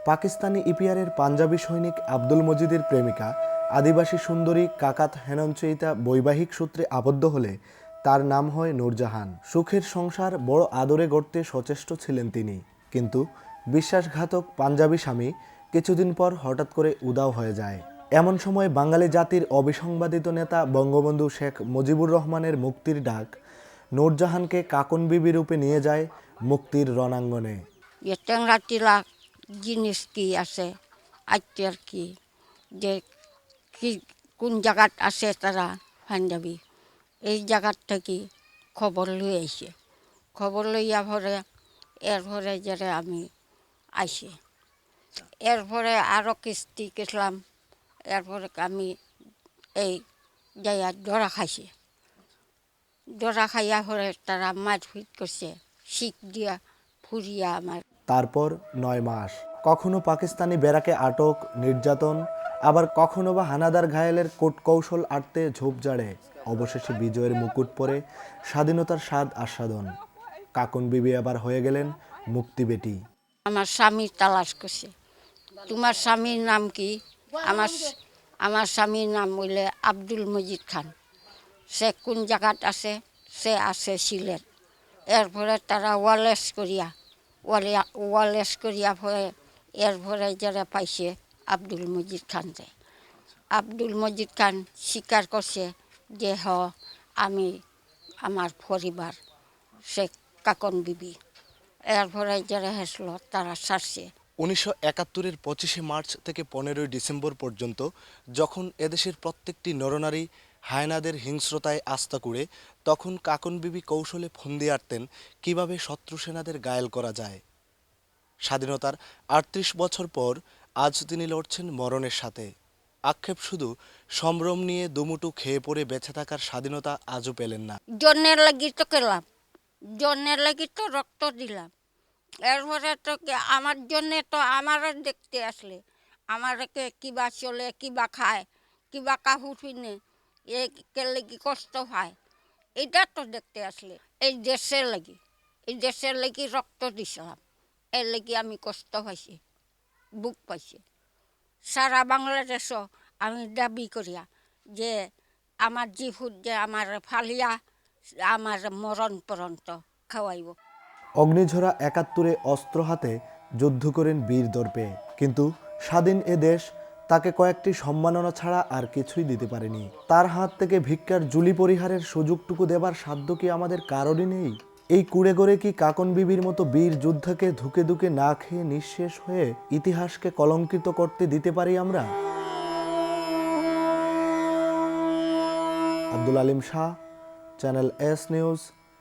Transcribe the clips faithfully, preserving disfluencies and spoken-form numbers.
পাকিস্তানি ইপিআরের পাঞ্জাবি সৈনিক আব্দুল মজিদের প্রেমিকা আদিবাসী সুন্দরী কাকাত হেননচেইতা বৈবাহিক সূত্রে আবদ্ধ হলে তার নাম হয় নূরজাহান। সুখের সংসার বড় আদরে গড়তে সচেষ্ট ছিলেন তিনি, কিন্তু বিশ্বাসঘাতক পাঞ্জাবি স্বামী কিছুদিন পর হঠাৎ করে উধাও হয়ে যায়। এমন সময় বাঙালি জাতির অবিসংবাদিত নেতা বঙ্গবন্ধু শেখ মুজিবুর রহমানের মুক্তির ডাক নূরজাহানকে কাকন বিবি রূপে নিয়ে যায় মুক্তির রণাঙ্গনে। Ye teng rati la jinis ki ase, aiter ki, je ki, kun jagat ase tara Punjabi, ei jagat thaki khobor loi aise. Khobor loiya pore, er pore jere ami aise. Er pore aro kisti geshlam, er pore ami ei jaiya dhora khaise. Dhora khaiya pore tara মারপিট করছে, শিক দিয়া ফুরিয়া আমার। তারপর নয় মাস। কখনো পাকিস্তানি ব্যারাকে আটক, নির্যাতন, আবার কখনো বা হানাদার ঘায়েলের কূটকৌশল আটতে ঝোপঝাড়ে। অবশেষে বিজয়ের মুকুট পরে স্বাধীনতার স্বাদ আস্বাদন। কাকন বিবি আবার হয়ে গেলেন মুক্তি বেটি। আমার স্বামী তালাশ করছে, তোমার স্বামীর নাম কি? আমার আমার স্বামীর নাম হইলে আব্দুল মজিদ খান। সে কোন জাগাত আছে? সে আছে সিলেট। এরপরে তারা ওয়ালেস করিয়া, ওয়ালিয়া ওয়ালেস করিয়া পরে এরপরে যারা পাইছে আব্দুল মজিদ খানরে। আব্দুল মজিদ খান স্বীকার করছে যে হ, আমি, আমার পরিবার সে কাকন বিবি। এরপরে যারা হেসলো তারা ছাড়ছে। উনিশশো একাত্তরের পঁচিশে মার্চ থেকে পনেরোই ডিসেম্বর পর্যন্ত যখন এদেশের প্রত্যেকটি নরনারী হায়নাদের হিংস্রতায় আস্তা কুড়ে, তখন কাকন বিবি কৌশলে ফন্দি আটতেন কিভাবে শত্রু সেনাদের ঘায়েল করা যায়। স্বাধীনতার আটত্রিশ বছর পর আজ তিনি লড়ছেন মরণের সাথে। আক্ষেপ শুধু সম্ভ্রম নিয়ে দুমুঠো খেয়ে পরে বেঁচে থাকার স্বাধীনতা আজও পেলেন না। জন্মের লাগি তো গেলাম, জন্মের লাগি তো রক্ত দিলাম। এরপরে তো কে-, আমার জন্যে তো আমারে দেখতে আসলে, আমারে কে কিবা চলে, কিবা খায়, কিবা কাপড় পিনে, এ কে লাগি কষ্ট পায়, এটা তো দেখতে আসলে। এই দেশের লাগি, এই দেশের লাগি রক্ত দিছিলাম, এর লাগি আমি কষ্ট পাইছি, বুক পাইছি। সারা বাংলাদেশও আমি দাবি করিয়া যে আমার জিফুত যে আমার ফালিয়া আমার মরণ পর্যন্ত খাওয়াইব। অগ্নিঝরা একাত্তরে অস্ত্র হাতে যুদ্ধ করেন বীর দর্পে, কিন্তু স্বাধীন এ দেশ তাকে কয়েকটি সম্মাননা ছাড়া আর কিছুই দিতে পারেনি। তার হাত থেকে ভিক্ষার জুলি পরিহারের সুযোগটুকু দেবার সাধ্য কি আমাদের কারোরই নেই? এই কুড়েঘরে কি কাকন বিবির মতো বীর যোদ্ধাকে ধুকে ধুকে না খেয়ে নিঃশেষ হয়ে ইতিহাসকে কলঙ্কিত করতে দিতে পারি আমরা? Abdul Alim Shah, channel S news,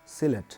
Sylhet.